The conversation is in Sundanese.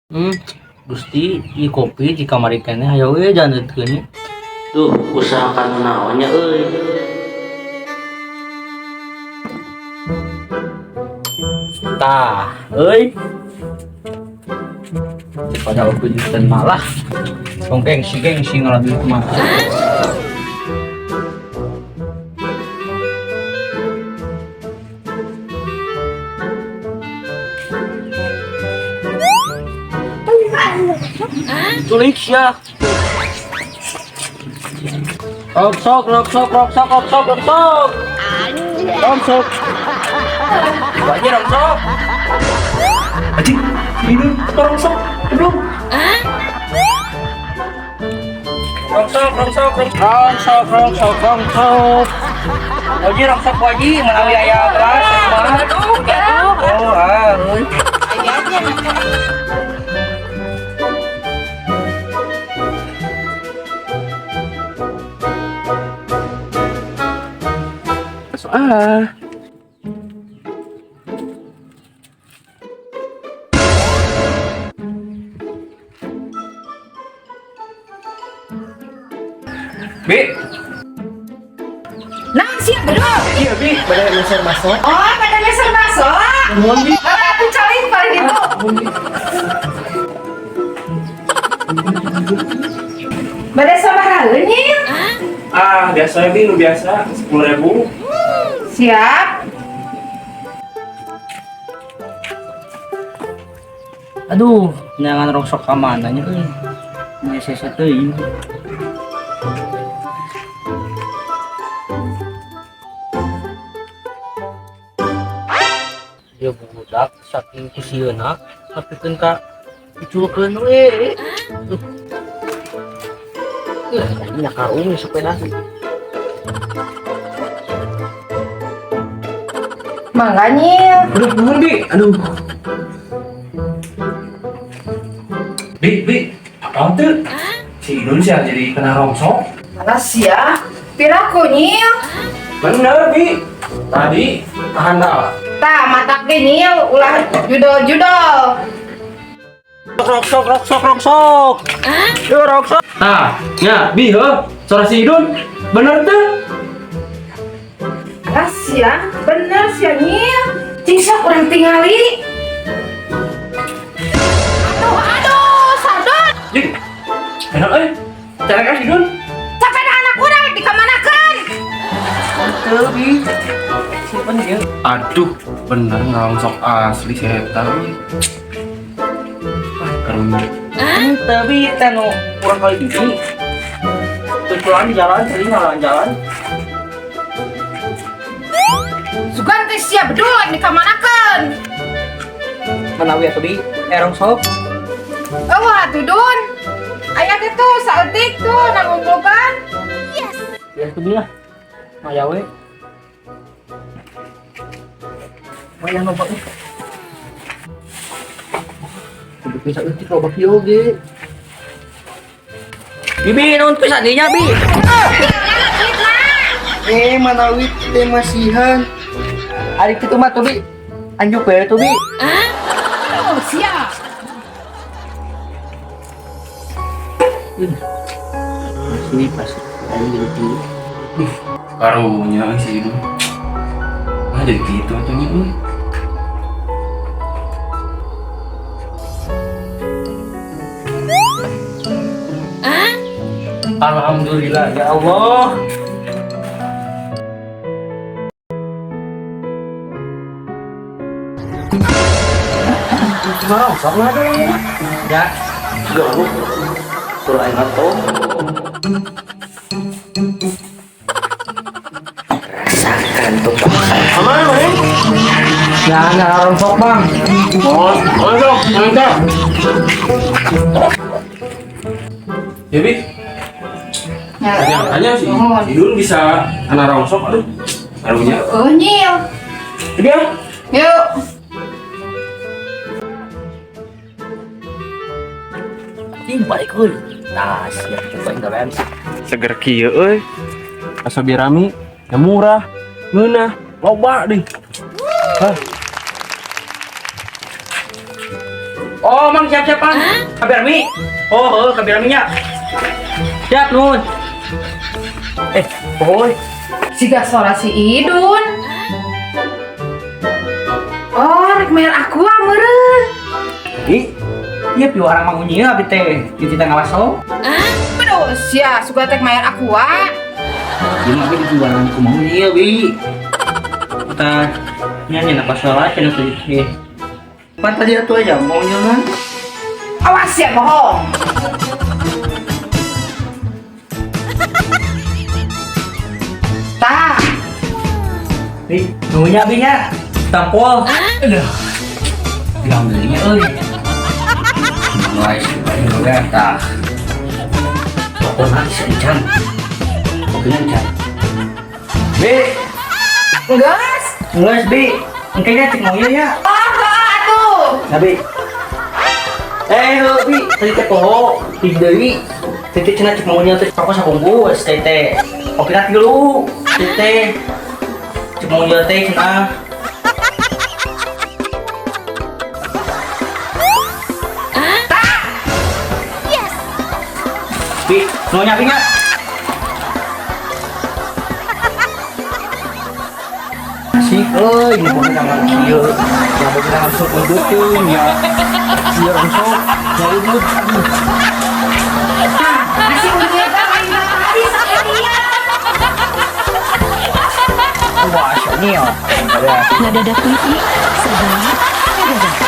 Gusti, ieu kopi di kamari keneh hayo we janteutkeun nya. Duh, usahakan naon nya euy. Tah, euy. Pada aku jutan malah. Tong gengsi gengsi ngalah duit mah. Culik sia. Rongsok, rongsok, rongsok, rongsok, rongsok. Rongsok. Banyak rongsok. Anjing, ini rongsok, belum. Rongsok, rongsok, rongsok, rongsok, rongsok. Waji rongsok waji, menawi aya belas, kumaha? Oh, ah, euy. Masuk ah. Bi, Nah, siap berdua. Iya Bi, pada meser masuk. Oh, pada meser masuk. Nuhun Bi. Aku cari paling itu. Pada sabaraha nyil? Ah, biasa Bi, lu biasa 10.000. Siap. Aduh, jangan rongsok ka mana nya euy. Nya sesa teuing. Ya budak saking kusieuna kapikeun ka diculkeun we. Ini karung sepeda. Mangga nyil. Aduh, nuhun Bi. Aduh. Bi, Bi, apa tuh? Si Idun sih jadi kena rongsok. Alas ya. Piraku nyil. Bener, Bi. Tadi tahan dah. Tah, matak ge nyil ulah judol-judol. Rongsok, rongsok, rongsok. Yo rongsok. Nah, ya, Bi, heuh. Suara si Idun. Bener tuh. Alas ya, bener sih nyil. Cing sok urang tingali. Aduh, aduh, sardon. Jing. Enak euy. Cara kan si Idun. Sapeda anak urang dikamanakeun? Teu Bi. Simpen dia. Aduh, bener ngerongsok asli si eta euy. Ah, karunya. Teu Bi teh nu kurang kali gini. Tujuan di jalan, sering jalan-jalan. Sugan teh sia bedul dikamanakeun? Manawi atuh Bi, rongsok. Oh, atuh Dun. Aya teh tuh saeutik tuh nangumpulkan. Ya tuh Bi lah. Maya we. Maya loba euy. Kudu bisa eutik loba kieu oge. Bibi naon pisan dinya Bi? Manawi teh masihan. Ari kitu mah tuh Bi. Anjuk we tuh Bi. Oh, siap. Sini pas aing jadi tinggi. Karunya euy si Idun. Ah, jadi gitu atuh nya euy. Alhamdulillah ya Allah. Rongsok lah dong. Ya. Gak Kurang aing atuh. Rasakan tuh Bang. Aman, Bang. Ya, nggak rongsok Bang. Oh, rongsok, mantap. Ya, Bi. Ya. Tanya si Idun bisa anak rongsok, aduh. Karunya. Oh, nyil. Ini ya. Yuk. Ini balik euy. Nah, siap cobain gawean sih. Seger kieu euy. Asa birami, ya murah, ngeunah, loba deh. Hah. Oh, Mang, siap-siap, Mang. Kabar mi. Oh, kabar mi nya. Siap, Nun. Eh, boy. Siga suara si Idun. Oh, rek bayar aku ah meureun. Ih, iya piwarang mangunyi abi teh. Di kita ngawaso. Aduh, sia suka tek bayar aku ah. Ieu mah di piwarang kumaha ieu, Bi. Kita nyanyi apa salah cenah tadi. Ih. Pan tadi atuh aja mau nyoba. Awas ya bohong. Tah, Bi, nunya bi nya. Tampol. Aduh. Bilang belinya euy. Mulai udah tah. Pokoknya si encan. Pokoknya encan. Bi, geus. geus Bi. Engkenya cek mau ya. Oh, heeh atuh. Nah, Bi. Eh, heuh, Bi, tadi teh poho, di deui. Teh cenah cek maunya teh rokok sabungkus teh teh. Kopi tilu, teh teh. Cek maunya teh cenah. Bi, mau nyapi nggak? Asik, euy, ini pokoknya tangan kieu. Ya pokoknya langsung undutin ya. Biar langsung ya ibu. Aduh. Nasi uduknya teh lain tadi sakedia. Wah, ini ya. Ada. Ngadadak TV, sebelah ngadadak.